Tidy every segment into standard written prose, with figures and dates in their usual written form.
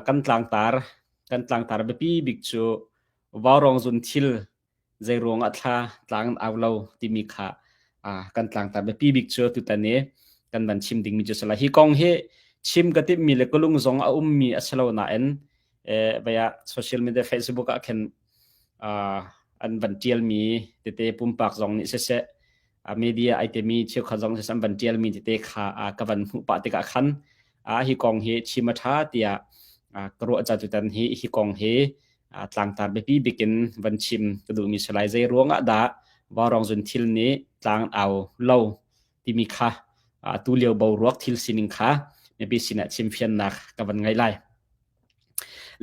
Kan tlangtar kan tlangtar biapi bik cu vaurawng zun thil zeiruang ah thla tlang an au lo timi kha kan tlangtar biapi bik cu tutan i kan van chim dingmi cu sala hi kong hi chim ka timmi le ka lung zong a ummi a si lo nain vaya social media Facebook ah khin an van tialmi tete pumpak zong nih siseh media ai temi cheukhat zong siseh an van tialmi tete kha ka van hmuh pah tikah khan hi kong hi chim a tha tiah ka ruah ca tutan hi hi kong hi tlangtar biapi bikin van chim ka duhmi si lai. Zei ruangah dah vaurawng zun thil nih tlang au lo timi kha atu lio boruak thil sining kha mipi sinah chimfiannak ka van ngei lai.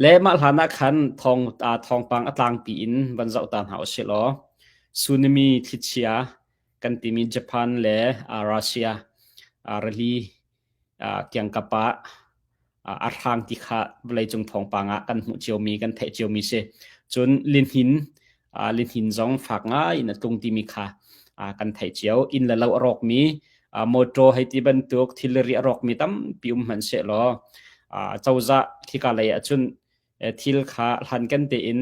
Le mah hlan ah khan thawng thawngpang a tlangpi in van zoh ta hna usih law tsunami thlichia kan timi Japan le Russia rili kiangkap ah a hrang ti kha vawleicung thawngpang ah kan hmuh ciomi kan theih ciomi si. Cun lihnin lihnin zong fak ngai in a tlung timi kha kan theih cio. Inn le lo a rawkmi motor hei ti bantuk thilri a rawkmi tampi um hmanh sehlaw cozah khika lei ahcun thil kha hlankan tein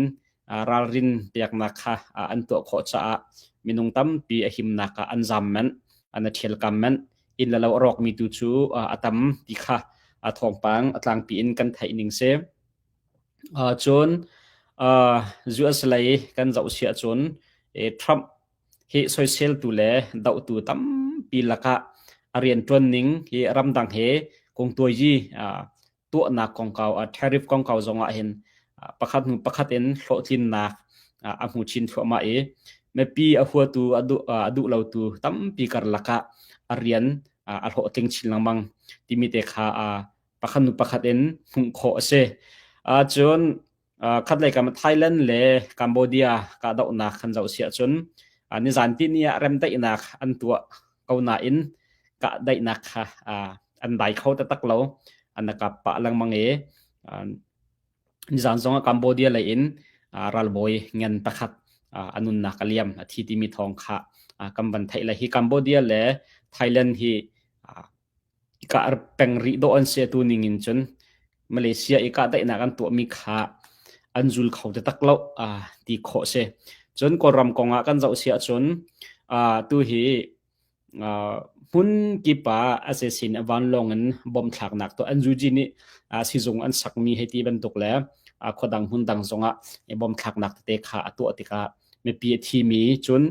ralrin peknak kha an tuah khawh caah minung tampi a himnak ah an zam manh, an i ṭhialkam manh. Inn le lo a rawkmi tu cu a tam ti kha a thawngpang a tlangpi in kan theih ning si. Cun US lei kan zoh si ahcun Trump hi soiseltu le dohtu tampi lakah a rianṭuan ning hi ramdang he kungtuayi tuahnak kongkau tariff kongkau zong ah hin pakhat hnu pakhat in hlawhtlinnak a hmu chin thluahmah i mipi a huatu a duh a duh lotu tampi karlak ah a rian a hlawhtling chin lengmang timi te kha pakhat hnu pakhat in hmuh khawh a si. Cun Khatlei kam Thailand le Cambodia kahdohnak kan zoh si ahcun nizan tihni ah remdaihnak an tuah ko nain kahdaihnak kha an dai kho taktak lo. An kap pah lengmang i nizan zong ah Cambodia lei in ralbawi ngan pakhat a nunnak a liam a thi timi thawng kha kan van theih le hi Cambodia le Thailand hi I kah peng rih dawh an si atu ning in cun Malaysia i kahdaihnak an tuahmi kha an zul kho taktak lo ti khawh si. Cun Kawlram kong ah kan zoh si ahcun tu hi hmun kip ah assassin vanlawng in bomb thlaknak tuah NUG nih sizung an sakmi hei ti bantuk le khuadang hmun dang zongah bomb thlaknak tete kha a tuah tikah mipi a thimi cun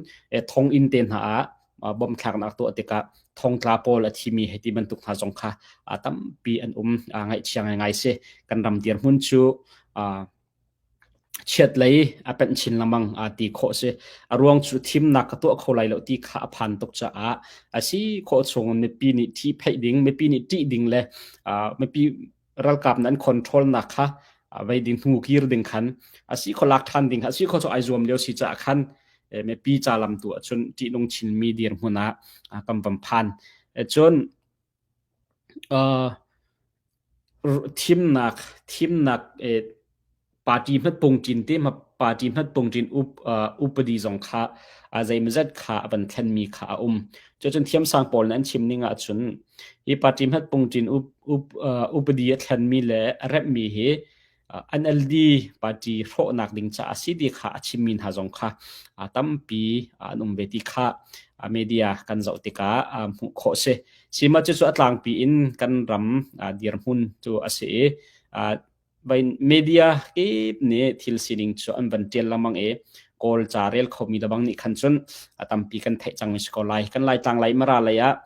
thonginn te hna ah bomb thlaknak tuah tikah thongtla pawl a thimi hei ti bantuk hna zong kha tampi an um ngaihchia ngaingai si kan ram dirhmun cu chiat lei a penh chin lengmang ti khawh si a ruang cu thimnak ka tuah kho lai lo ti kha a phan tuk caah a si khawh chung mipi nih thi pheih ding mipi nih ṭih ding le mipi ralkap nih an control nak kha vei ding hnu kir ding khan a si kho lak than ding a si kho cu ai zuam lio si caah khan mipi ca lam tu ahcun ṭihnung chinmi dirhmun ah kan van phan cun thimnak thimnak party hmatpungṭin te party hmatpungṭin upadi zong kha zeimawzat kha a van thlenmi kha a um. Cucun thiamsang pawl nih an chim ning ahcun hi party hmatpungṭin upadi a thlenmi le a remhmi hi NLD party hrawhnak ding caah a si ti kha a chimmi hna zong kha tampi an um ve ti kha media kan zoh tikah hmuh khawh a si. Sima cucu a tlangpi in kan ram dirhmun cu a si i media kip nih thil sining cu an van ṭial lengmang i Kawl ca rel khomi lebang nih khan cun a tampi kan theih cangmi si ko lai. Kan Laitlang lei Mara lei ah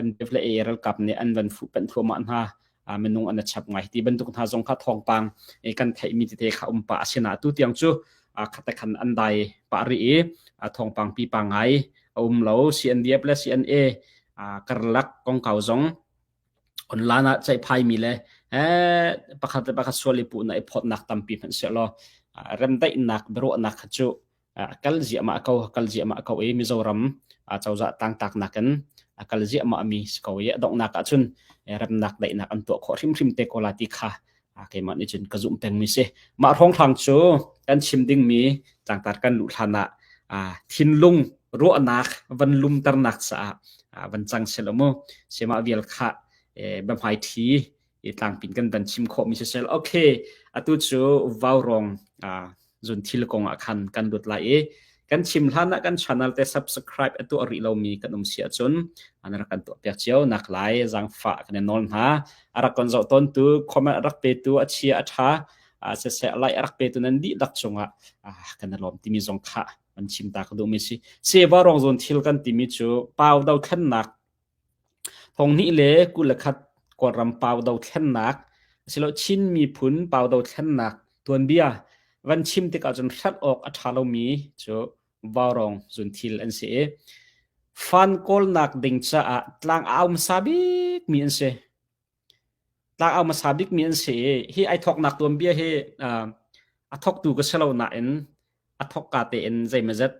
MDF le AA ralkap nih an van fuhpanh thluahmah hna. Minung an chap ngai. Ti bantuk hna zong kha thawngpang kan theihmi tete kha um pah a si na tu tiang cu khate khan an dai pah rih i thawngpang pipa ngai a um lo. CNDF le CNA karlak kongkau zong Online ah ceihphaimi le pakhat le pakhat sual i puhnak i phawtnak tampi hmanh sehlaw remdaihnak biaruahnak kha cu a kal ziahmah ko a kal ziahmah ko i Mizoram cozah tangtaknak in a kal ziahmah mi si ko i a donghnak ahcun remnak daihnak an tuah khawh hrimhrim te ko la ti kha keimah nih cun ka zumh pengmi si. Mah hrawnghrang cu kan chim dingmi tlangtar kan luh hlan ah thinlung ruahnak van lumternak caah van cang selaw mu. Sema vial kha biahmai thi I tlangpin kan van chim khawhmi sisel. Okay, atu cu vaurawng zun thil kong ah khan kan lut lai i kan chim hlan ah kan channel te subscribe a tuah rih lomi kan um si ahcun an rak kan tuah piak cio nak lai zaangfah kan i nawl hna. A rak kan zoh tawntu, comment a rak petu, a chia a ṭha, siseh like a rak petu nan dihlak cungah kan i lawm timi zong kha an chim ta ka duhmi si. Seva rong zawn thil kan timi cu pau dothlennak thonghnih le 21 Kawlram pau dothlennak asilo Chin miphun pau dothlennak tuanbia van chim tikah cun hrelh awk a ṭha lomi cu vaurawng zunthil an si i fan kawlnak ding caah tlang au hmasa bikmi an si. Tlang au hmasa bikmi an si i hi ai thawknak tuanbia hi a thawktu ka si lo nain a thawkka tein zeimazet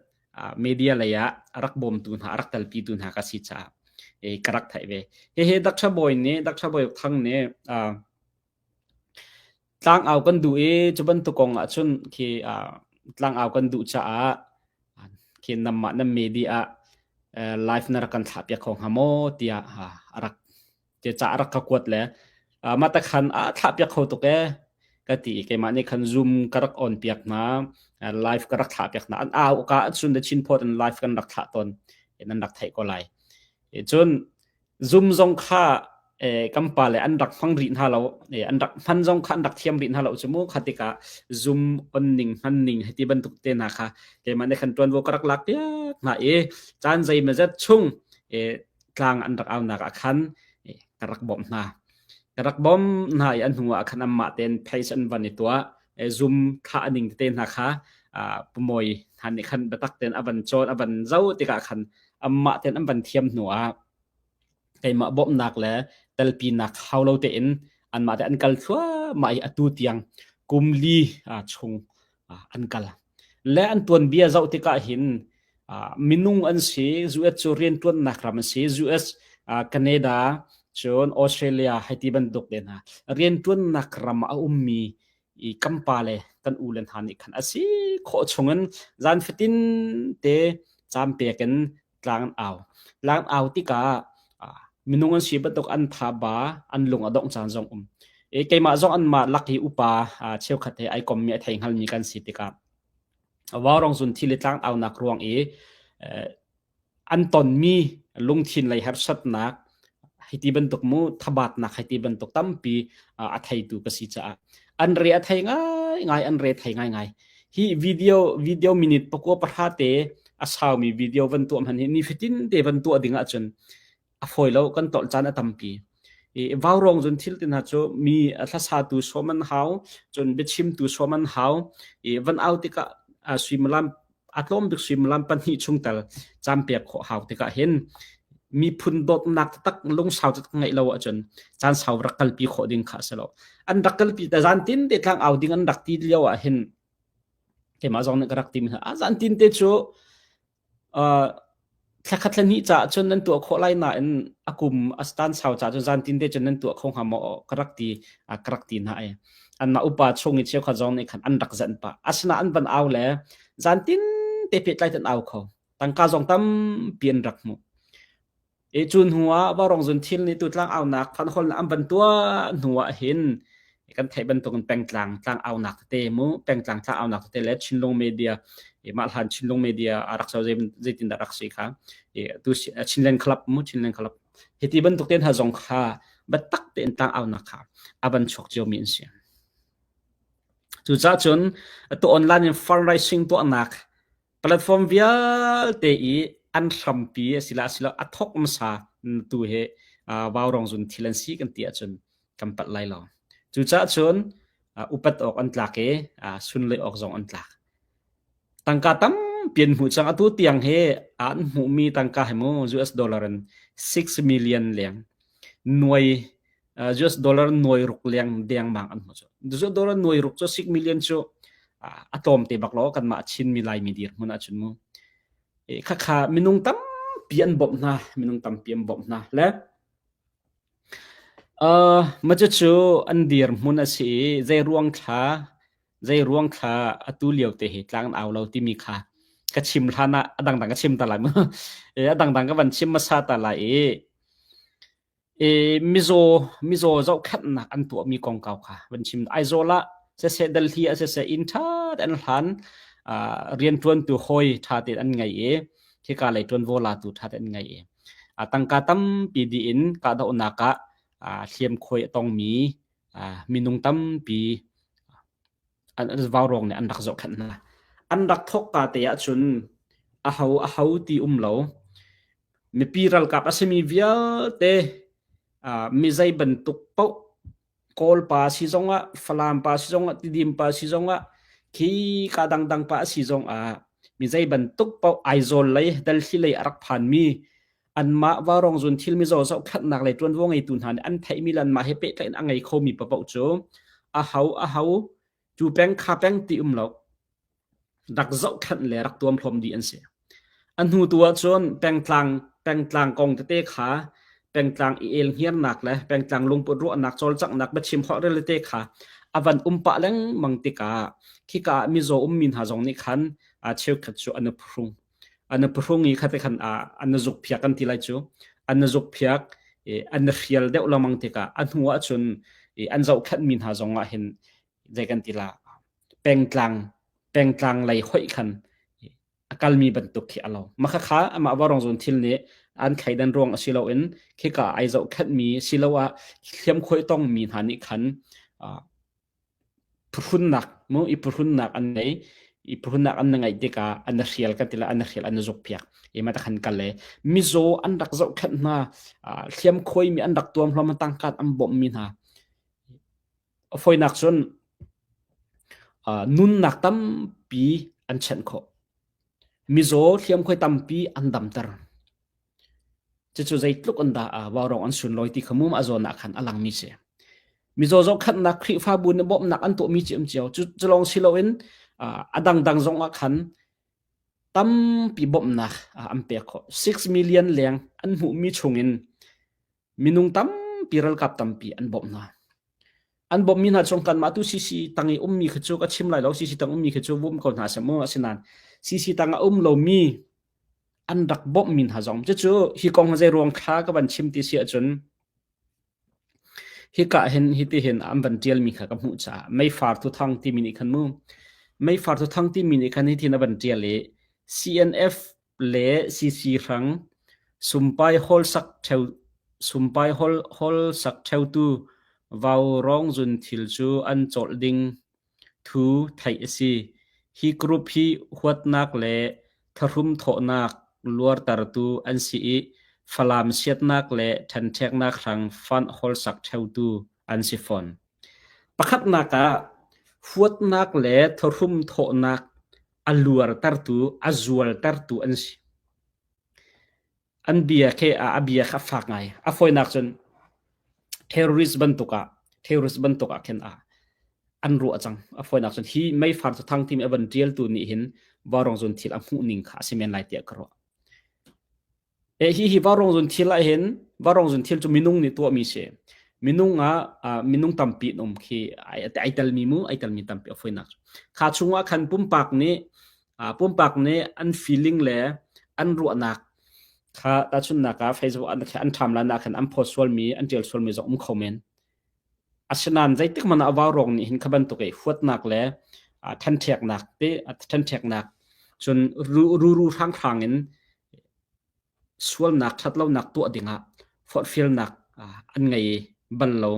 media lei ah a rak bawmtu hna a rak telpitu hna ka si caah ka rak theih ve. Hihi Dr. Bawi nih Dr. Bawi Thang nih tlangau kan duh i cu bantuk kong ahcun khi tlangau kan duh caah khi namah nan media ah live na rak kan thlah piak kho hnga maw tiah a rak te ca a rak ka kuat le mah ta khan a thlah piak kho tuk ee ka ti i keimah nih khan zoom ka rak on piak hna live ka rak thlah piak hna an au ka cun the Chin Post in live kan rak thlah tawn nan rak theih ko lai cun zoom zong kha kan pa le an rak hmang rih hna lo an rak hman zong kha an rak thiam rih hna lo cu mu kha tikah zoom on ning hman ning heti bantuk te hna kha keimah nih khan tuanvo ka rak lak piak hna i caan zeimazet chung tlang an rak aunak ah khan ka rak bawmh hna. Ka rak bawmh hna i an hnu ah khan anmah tein page an van i tuah. Zoom thlah ning tete hna kha pumawi hna nih khan biatak tein a van cawn a van zoh tikah khan anmah tein an van thiam hnu ah keimah bawmhnak le telpinak hau lo tein anmah te an kal thluahmah i atu tiang kum li chung an kal. Le an tuanbia zoh tikah hin minung an si US cu rianṭuannak ram an si US Canada cun Australia hei ti bantuk te hna rianṭuannak ram a ummi i kan pa le kan u le hna nih khan a si khawh chungin zan fatin te caan pek in tlang an au. Tlang au tikah minung an si bantuk an tha ba an lung a dongh caan zong um. E keimah zong anmah lak hi upa cheukhat he ai kommi a thei hngalmi kan si tikah Vaurong zun thil i tlang aunak ruang i an tonmi lungthin lei harsatnak hiti bantuk mu thabatnak hiti bantuk tampi a theitu ka si caah an re a thei ngai ngai an re thei ngai ngai hi video video minute pakua pahra te a saumi video van tuah hman hi ni fatin te van tuah ding ahcun a fawi lo kan tolh caan a tampi i vaurawng zun thil tin hna cu mi hlasatu sawm an hau cun biachimtu sawm an hau i van au tikah suimilam a tlawm bik suimilam pahnih chung tal caan pek khawh hau tikah hin miphun dawtnak taktak lungsau taktak ngeih lo ahcun caan sau rak kalpi khawh ding kha a si lo an rak kalpi ta zan tin te tlang au ding an rak ti lio ah hin keimah zong nih ka rak ti mi a zan tin te cu Thlakhat thla hnih caah cun nan tuah khawh lai nain a kum a stan sau caah cun zantin te cun nan tuah kho hnga maw ka rak ti ka rak ti hna i anmah upa chung i cheukhat zong nih khan an rak zanh pah. Asinain an van au le zantin te pehtlai an au kho. Tangka zong tampi an rak hmuh. I cu hnu ah Vaurawng zun thil nih tutlang aunak phanholnak an van tuah hnu ah hin kan theih bantukin pengtlang tlang aunak tete mu pengtlang tlang aunak tete le Chinlung Media i mah hlan Chinlung Media a rak so zeitin dah rak si kha i tu Chinland Club mu Chinland Club hiti bantuk te hna zong kha biatak tein tlang aunak kha a van chuak cio mi an si. Cucaah cun atu online in fundraising tuahnak Platform vialte i an hrampi asila asilo a thok hmasa tu hi vaurawng zun thil an si kan ti ahcun kan palh lai lo. Cucaah cun upat awk an tlak i sunlawih awk zong an tlak. Tangka tampi an hmuh cang. Atu tiang hi an hmuhmi tangka hi mu US dollar in 6 million leng nuai US dollar nuai ruk leng dengmang an hmu cu. US dollar nuai ruk cu 6 million cu a tlawm te bak lo kanmah Chinmi Laimi dirhmun ahcun mu. Khakha minung tampi an bawmh hna, minung tampi an bawmh hna. Le uh, ma cu an dirhmun a si i zei ruang thla zei ruang thla atu lio te hi tlang au lo timi kha ka chim hlan ah a dangdang ka chim ta lai mu. A dangdang ka van chim hmasa ta lai i. E, mizaw mizaw zohkhenhnak an tuahmi kongkau kha van chim. Aizawl ah siseh Delhi ah siseh inn ṭha tein an hlan. Rianṭuantu hawi ṭha tein an ngei i khika lei ṭuanvo latu ṭha tein an ngei i tangka tampi dih in kahdohnak ah hliamkhuai a tongmi minung tampi an vaurawng nih an rak zohkhenh hna. An rak thawkka te ahcun aho aho ti um lo. Mipi ralkap a simi vialte mi zei bantuk paoh Kawl pa si zongah, Falam pa si zongah, Tidim pa si zongah, khi ka dangdang pa a si zongah mi zei bantuk paoh Aizawl lei, Delhi lei a rak phanmi anmah vaurawng zun thil mizaw zohkhenhnak lei ṭuanvo ngeitu hna nih an theihmi le anmah he pehtlaih in a ngei khomi paoh cu aho aho cu peng kha peng ti um lo rak zohkhenh le rak tuamhlawm dih an si. A hnu tu ahcun pengtlang pengtlang kong tete kha pengtlang i elhngiarnak le pengtlang lungput ruahnak cawlcanghnak biachim holhrel tete kha a van um pah lengmang tikah khika ah mizaw ummi hna zong nih khan cheukhat cu an i phuhrung. An i phuhrung i khate khan an i zukphiak kan ti lai cu. An i zukphiak i an i hrial deuh lengmang tikah a hnu ahcun an zohkhenhmi hna zong ah hin zei kan ti la pengtlang pengtlang lei hoih khan a kalmi bantuk khi a lo. Mah kha amah Vaurawng Zun thil nih an thleidan ruang a si loin khika ai zohkhenhmi siloah hliamkhuai tongmi hna nih khan phuhrunnak mu i phuhrunnak an ngei i phuhrunnak an ngeih tikah an hrial kan ti la an hrial an zukpiak i ma khan kal le mizaw an rak zohkhenh hna hliamkhuai mi an rak tuam hlawm tangkat an bawmh mi hna a foinak cun nunnak tampi an chenh khawh mizaw hliamkhuai tampi an damter Cucu zeitluk in dah vaurawng an sunlawi ti kha mum a zawn ah khan a langmi si. Mizaw zohkhenhnak Khrihfabu nih bawmhnak an tuahmi ci um cio. Cu, cu lawng si loin a dangdang zong ah khan tampi bawmhnak an pek khawh. 6 million leng an hmuhmi chungin minung tampi ralkap tampi an bawmh hna. An bawmhmi hna chung kanmah tu CC tang i ummi kha cu ka chim lai lo. CC tang ummi kha cu bawm ko hna seh mu. Asinain CC tang a um lomi an rak bawmhmi hna zong cucu hi kong zei ruang thla ka van chim ti si ahcun hika hin hiti hin an van ṭialmi kha ka hmuh caah meifar thuthang timi nih khan mu meifar thuthang timi nih khan hitin a van ṭial i CNF le CC hrang sumpai hol sak ṭheu sumpai hol hol sak ṭheutu vau rong zun thil cu an cawlh ding Thu theih a si. Hi group hi huatnak le thahrum thawhnak luartertu an si i Falam siatnak le ṭhenṭheknak hrang fund hawlsak ṭheutu an si fawn. Pakhatnak ah huatnak le thahrum thawhnak a luartertu, a zualtertu an si. An bia khi a bia kha a fak ngai. A fawinak cun terrorist bantuk ah terrorist bantuk ah khin a an ruah cang. A fawinak cun hi meifar cu thang timi a van ṭialtu nih hin vaurawng zun thil a hmuh ning kha a si men lai tiah ka ruah. E hi hi vaurawng zun thil ah hin vaurawng zun thil cu minung nih tuahmi si. Minung ah minung tampi an um khi ai ai telmi mu ai telmi tampi a fawinak cu. Kha chungah khan pumpak nih pumpak nih an feeling le an ruahnak kha tahchunhnak ah Facebook an an ṭham lan ah khan an post sualmi an ṭial sualmi zong um kho men. Asinain zeitik hmanh ah vaurawng nih hin kha bantuk i huatnak le ṭhenṭheknak te ṭhenṭheknak cun ruru hranghrang in sualnak ṭhatlonak tuah dingah forhfialnak an ngei bal lo.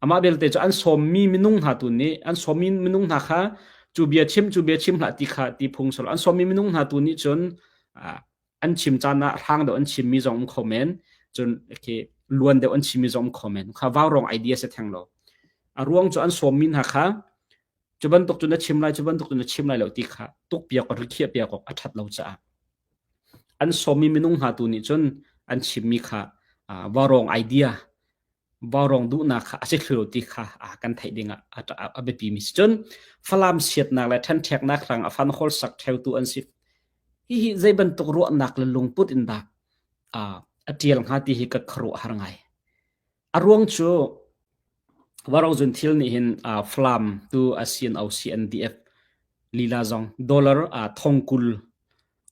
Amah belte cu an sawmmi minung hna tu nih an sawmmi minung hna kha cu bia chim cu bia chim hlah ti kha ti phung solo an sawmmi minung hna tu nih cun an chim caan ah hrang deuh an chimmi zong um kho men cun khi luan deuh an chimmi zong um kho men kha vaurawng idea si theng lo a ruang cu an sawmmi hna kha cu bantuk cu na chim lai cu bantuk cu na chim lai lo ti kha tuk piak or rikhiah piak awk a ṭhat lo caah An sawmmi minung hna tu nih cun an chimmi kha vaurawng idea, vaurawng duhnak kha a si thlu lo ti kha kan theih ding ah a biapimi si. Cun Falam siatnak le ṭhenṭheknak hrang a fan hawlsak ṭheutu an si. Hihi zei bantuk ruahnak le lungput in dah a ṭial hnga ti hi ka khuaruah har ngai. A ruang cu Vaurawng zun thil nih hin Falam tu a CNO CNDF lila zong dollar thongkul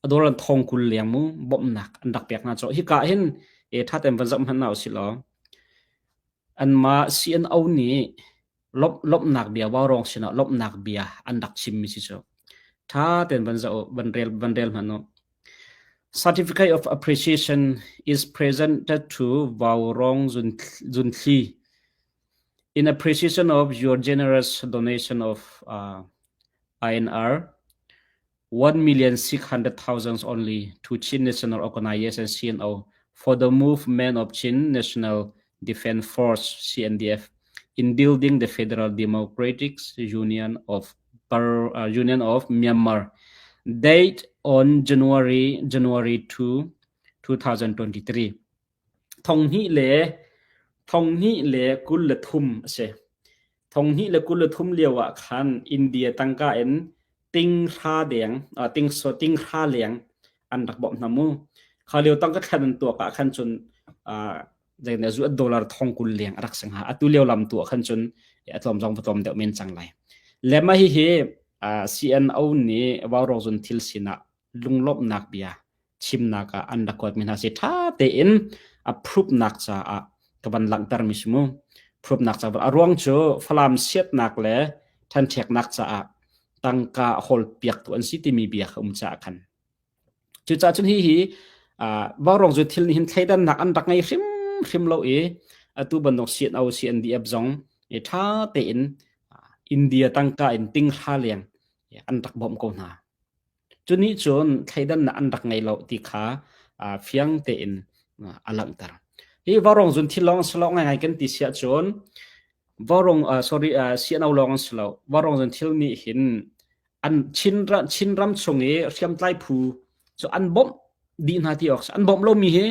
a dollar thongkul leng mu bawmhnak an rak pek hna cu hika hin e thatem van zoh hmanh na usih law. Anmah CNO nih lawmhnak bia vaurawng sinah lawmhnak bia an rak chimmi si cu. Ṭha tein van zoh van rel van rel hmanh u. Certificate of Appreciation is presented to Vaurong Zunthli in appreciation of your generous donation of uh, INR 1,600,000 only to Chin National Organization CNO for the movement of Chin National Defense Force CNDF in building the Federal Democratic Union of uh, Union of Myanmar. Date on January January 2, 2023. Thonghnih le thonghnih le 23 a si. Thonghnih le 23 lio ah khan India tangka in tinghra deng ting tinghra leng an rak bawmh hna mu. Kha lio tangka thlan an tuak ah khan cun zeitin zu dollar thong 20 leng a rak si hnga. Atu lio lam tu ah khan cun a tlawm zong va tlawm deuh men cang lai. Le mah hihi CNO nih Vaurawng zun thil sinah lunglawmhnak bia chimnak ah an rak kuatmi hna si ṭha tein a prupnak caah ka van langhtermi si mu. Prupnak caah a ruang cu Falam siatnak le ṭhenṭheknak caah tangka hawl piaktu an si timi bia kha um caah khan. Cucaah cun hihi vaurawng zu thil nih hin thleidannak an rak ngei hrimhrim lo i atu bantuk CNO CNDF zong ṭha tein India tangka in tinghra leng an rak bawmh ko hna. Cu nih cun thleidannak an rak ngei lo ti kha fiang tein a langhter. Hi vaurawng zun thil lawng si lo ngaingai kan ti si ahcun vaurawng sorry CNO lawng an si lo. Vaurawng zun thil nih hin an Chin Chinram chung i hriamtlai phu cu an bawmh dih hna ti awk an bawmh lomi hi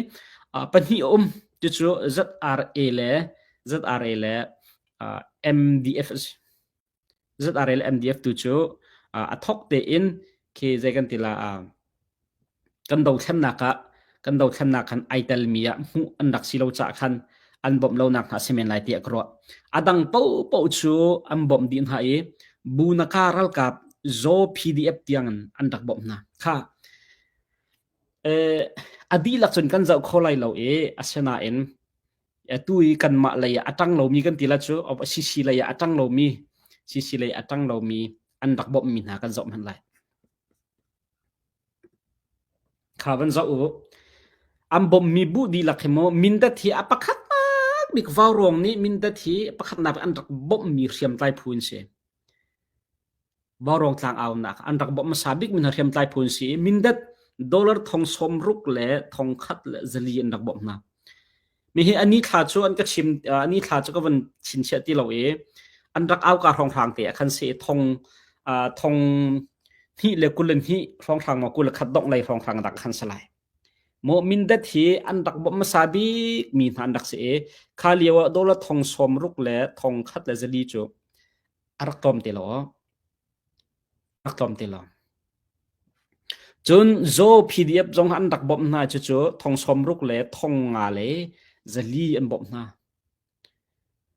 pahnih a um. Cucu ZRA le ZRA le MDF a si. ZRA le MDF tu cu a thok tein khi zei kan ti la kan dothlennak ah kan dothlennak khan ai telmi ah hmuh an rak si lo caah khan an bawmh lonak hna si men lai tiah ka ruah. A dang paohpaoh cu an bawmh dih hna i Bunaka ralkap Zaw PDF tiang in an rak bawmh hna. Kha eh, a dihlak cun kan zoh kho lai lo i asinain atu i kanmah lei ah a ṭang lomi kan ti la cu CC lei ah a ṭang lomi CC lei a ṭang lomi an rak bawmhmi hna kan zoh hmanh lai. Kha van zoh u. An bawmhmi bu dihlak hi mu Mindat hi a pakhat bik vauruang nih Mindat hi pakhatnak an rak bawmhmi hriamtlai phu an si. Vaurawng tlangaunak an rak bawmh hmasa bikmi hna hriamtlai phu an si i Mindat dollar thong 60 le thong khat le zali an rak bawmh hna. Mi hi ani thla cu an ka chim ani thla cu ka van chinchiah ti lo i an rak au ka hrawnghrang te ah khan si thong thong hnih le 22 hrawnghrang ma 21 dongh lei hrawnghrang dak khan si lai. Maw Mindat hi an rak bawmh hmasa bik mi hna an rak si i kha lio ah dollar thong 60 le thong khat le zali cu a rak tlawm te lo. Rak tlawm te lo. Cun Zaw PDF zong an rak bawmh hna cucu thong 60 le thong nga le zali an bawmh hna.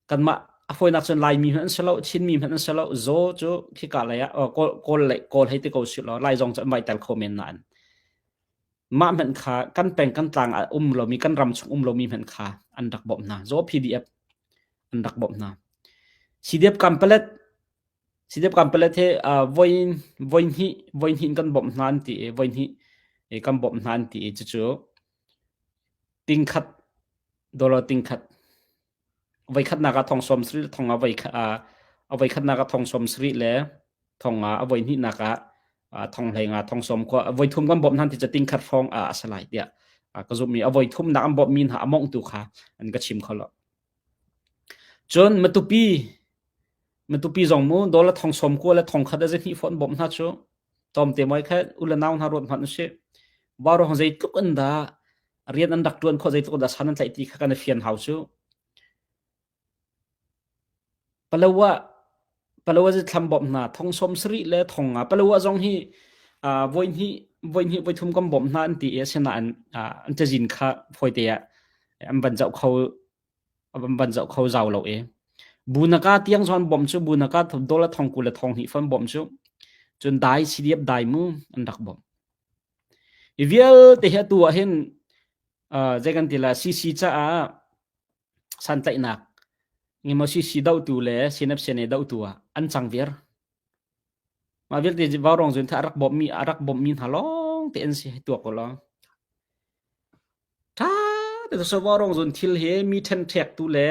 Kanmah a fawinak cun Laimi hmanh an si lo, Chinmi hmanh an si lo, Zaw cu khika lei ah Kawl, Kawl lei Kawl hei ti ko sih law Lai zong cu an vai tel kho men nain mah hmanh kha kan peng kan tlang ah um lomi kan ram chung um lomi hmanh kha an rak bawmh hna. Zaw PDF an rak bawmh hna. CDF Kampalet CDF Kampalet hi voi voi hnih voi hnih in kan bawmh hna an ti i voi hnih kan bawmh hna an ti i cucu tingkhat dollar tingkhat voi khatnak ah thong 70 le thong ah voi a voi khatnak ah thong 70 le thong ah a voi hnihnak ah thong hlei nga thong som khua voi thum kan bawmh hna ti cu tingkhat hrawng ah a si lai tiah ka zumh mi a voi thum nak an bawmh mi hna a mongh tu kha an ka chim kho lo Cun Matupi Matupi zong mu dollar thong 90 le thong khat a zahnih fawn bawmh hna cu tlawmte muai kha u le nau hna ruat hmanh usih. Vaurawng zeitluk in dah rian an rak ṭuan khawh zeitluk in dah san an tlaih ti kha kan i fian hau cu. Palawa Palawa zithlam bawmh hna thong 70 le thong nga Palawa zong hi uh, voi hnih voi hnih voi thum kan bawmh hna an ti i asinain uh, an cazin kha fawite ah an van zoh kho an van zoh kho zau lo i bunaka tiang zon bawmh cu bunaka dollar thong 20 le thong hnih fon bawmh cu cun dai CDF dai mu an rak bawmh hi vialte hi atu ah hin uh, zei kan ti la CC caah santlaihnak. Ngemaw CC dohtu le CNF-CNA dohtu ah an cang viar. Mah vialte vaurawng zun a rak bawmhmi a rak bawmhmi hna lawng te an si hei tuak u law. Ṭha te so vaurawng zun thil hi mi ṭhenṭhektu le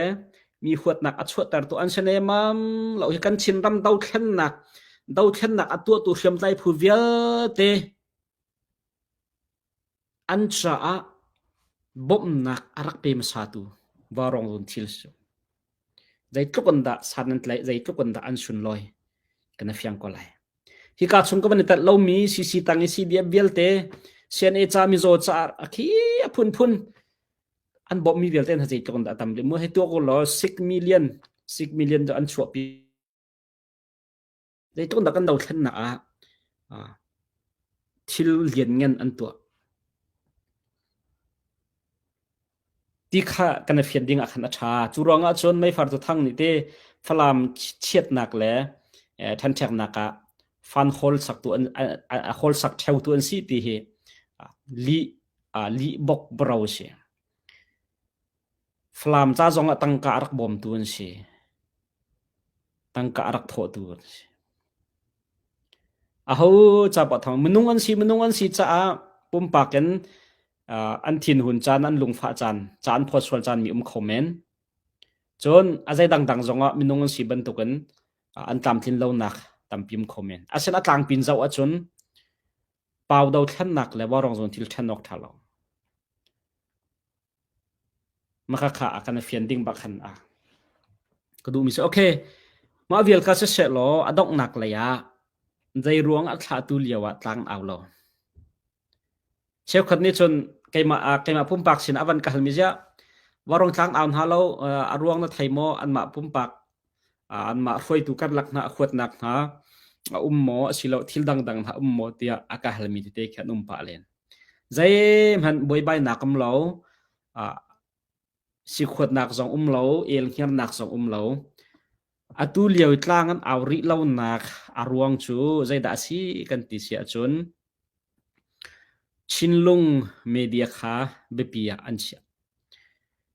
mi huatnak a chuahtertu an si nemam lo hi kan Chinram dothlennak dothlennak a tuahtu hriamtlai phu vialte an caah bawmhnak a rak pe hmasatu vaurawng zun thil si. Zeitluk in dah san an tlaih, zeitluk in dah an sunlawi kan i fiang ko lai. Hika chung ka van i telh lomi CC tang i CDF vialte CNA ca mizaw ca a khi a phunphun an bawmhmi vialte hna zeitluk in dah a tam mu hei tuak u law 6 million 6 million cu an chuahpi zeitluk in dah kan dothlennak ah thil lianngan an tuah Ti kha kan i fian ding ah khan a ṭha. Cu ruangah cun meifar cu thang nih te Falam chiatnak le ṭhenṭheknak ah fan hawl saktu an a hawl sak ṭheutu an si ti hi lih lih bok bro a si. Falam ca zong ah tangka a rak bawmtu an si. Tangka a rak thawhtu an si. Aho ca poah thang minung an si minung an si caah pumpak in an thinhun caan an lungfah caan ca an phawt sual caan mi um kho men. Cun a zei dangdang zongah minung an si bantukin an tlamtlin lonak tampi um kho men. Asin a tlangpin zoh ahcun pau dothlennak le vaurawng zawn thil ṭhen awk ṭha lo. Maka kha a kan fian ding bak khan a ka duhmi si okay mah vial kha siseh law a donghnak lei ah zei ruang a thlahtu lio ah tlang au lo cheukhat nih cun keimah keimah pumpak sin a van ka halmi ziah varong tlang au hna lo a ruang na thei maw anmah pumpak anmah hruaitu karlak hna a huatnak hna a um maw asilo thil dangdang hna um maw tiah a ka halmi tete khi an um pah len Zeihmanh buaibainak um lo, sikhuatnak zong um lo, elhngiarnak zong um lo. Atu lio i tlang an au rih lonak a ruang cu zeidah a si kan ti si ahcun Chinlung media kha biapi ah an chiah.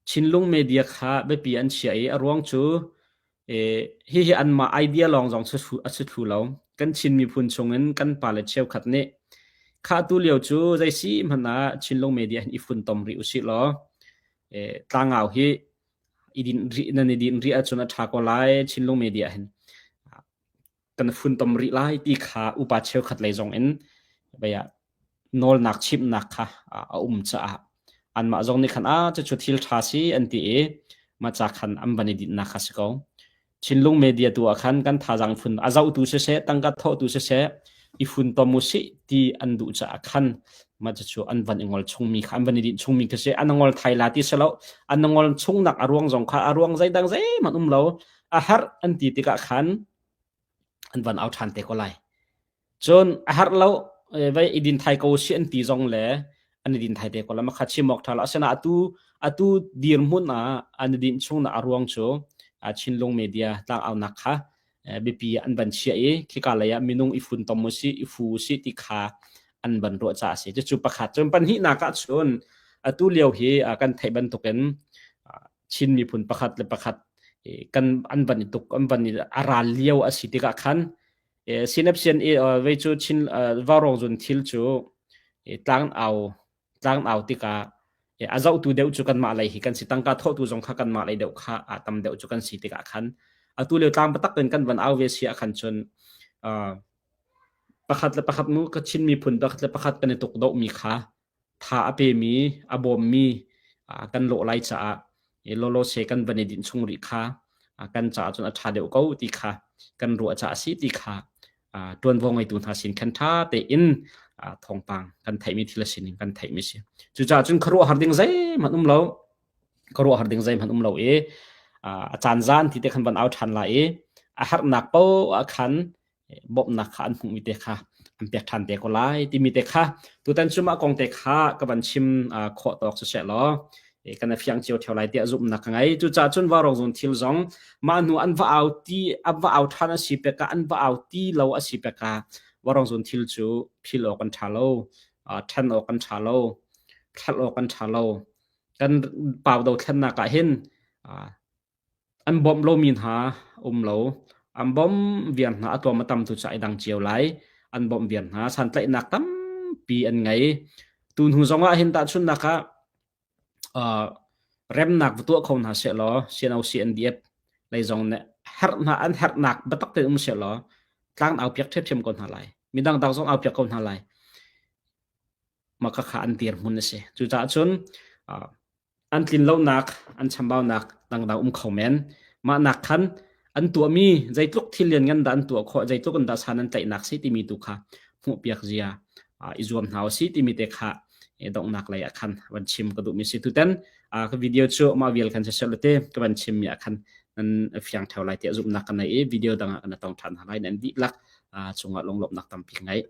Chinlung media kha biapi an chiah i a ruang cu hihi anmah idea lawng zong a si thlu lo. Kan Chin miphun chungin kan pale cheukhat nih khah tu lio cu zei si hmanh ah Chinlung media hin i funtom rih usih law tlangau hi i din rih nan i din rih ahcun a ṭha ko lai Chinlung media hin kan funtom rih lai ti kha upa cheukhat lei zong in bia nawlnak chimhnak kha a um caah anmah zong nih khan a cucu thil ṭha si an ti i mah ca khan an van i dinhnak kha si ko. Chinlung media tu ah khan kan thazaang fun a zohtu siseh tangka thawhtu siseh i funtom u sih ti an duh caah khan mah cucu an van i ngol chungmi kha an van i dinh chungmi kha si an ngol thai la ti si lo an ngol chungnak a ruang zong kha a ruang zeidang zeihmanh um lo a herh an ti tikah khan an van au ṭhan te ko lai. Cun a herh lo vai i din thai ko si an ti zong le an i din thai te ko la makha chim awk ṭha lo. Asinain atu atu dirhmun ah an i dinh chung na a ruang cu Chinlung media tlangaunak kha biapi an van chiah i khika lei ah minung i funtom u si i fu u si ti kha an van ruah caah a si. Cucu pakhat. Cun pahnihnak ah cun atu lio hi kan theih bantukin Chin miphun pakhat le pakhat kan an van i tuk an van i a ral lio a si tikah khan sinapsian i vei cu Chin vaurawng zun thil cu tlang au tlang au tikah a zohtu deuh cu kanmah lei hi kan si tangka thawhtu zong kha kanmah lei deuh kha a tam deuh cu kan si tikah khan atu lio tlang patak in kan van au ve si ah khan cun pakhat le pakhat mu ka Chin miphun pakhat le pakhat kan i tuk dohmi kha tha a pemi, a bawmmi kan lawh lai caah lawlawse kan van i dinh chung rih kha kan caah cun a ṭha deuh ko ti kha kan ruah caah a si ti kha ṭuanvo ngeitu hna sin khan ṭha tein thawngpang kan theihmi thil a sining kan theihmi si. Cucaah cun khuaruahhar ding zeihmanh um lo. Khuaruahhar ding zeihmanh um lo i a caan zan ti te khan van au ṭhan lai i a harnak paoh ah khan bawmhnak kha an hmuhmi te kha an pek ṭhan te ko lai timi te kha tutan cu mah kong te kha ka van chim khawh tawk siseh law kan i fiang cio ṭheo lai tiah zumhnak ka ngei. Cucaah cun vaurawng zung thil zong mah hnu an va au ti an va au ṭhan a si pek ah an va au ti lo a si pek ah vaurawng zung thil cu phil awk an ṭha lo, ṭhen awk an ṭha lo, thlal awk an ṭha lo. Kan pau dothlennak ah hin. An bawmh lomi hna um lo. An bawmh viar hna a tlawm a tam tu cu ai dang cio lai. An bawmh viar hna. Santlaihnak tampi an ngei. Tu hnu zong ah hin tahchunhnak ah uh, remnak va tuah kho hna sehlaw CNO CNDF lei zong nih herh hna an herhnak biatak tein um sehlaw tlang au piak ṭhiamṭhiam ko hna lai. Midang dang zong au piak ko hna lai. Mah khakha an dirhmun a si. Cucaah cun uh, an tlinlonak, an chambaunak dangdang um kho men. Mah nak khan an tuahmi zeitluk thil lianngan dah an tuah khawh, zeitluk in dah san an tlaihnak si timi tu kha hmuhpiak zia i zuam hna usih timi te kha donghnak lei ah khan van chim ka duhmi si. Tutan ka video cu mah vial khan siseh te ka van chimmi ah khan nan fiang theo lai tiah zumhnak ka nei i video dang ah kan tong ṭhan hna lai. Nan dihlak cungah lunglawmhnak tampi ka ngei.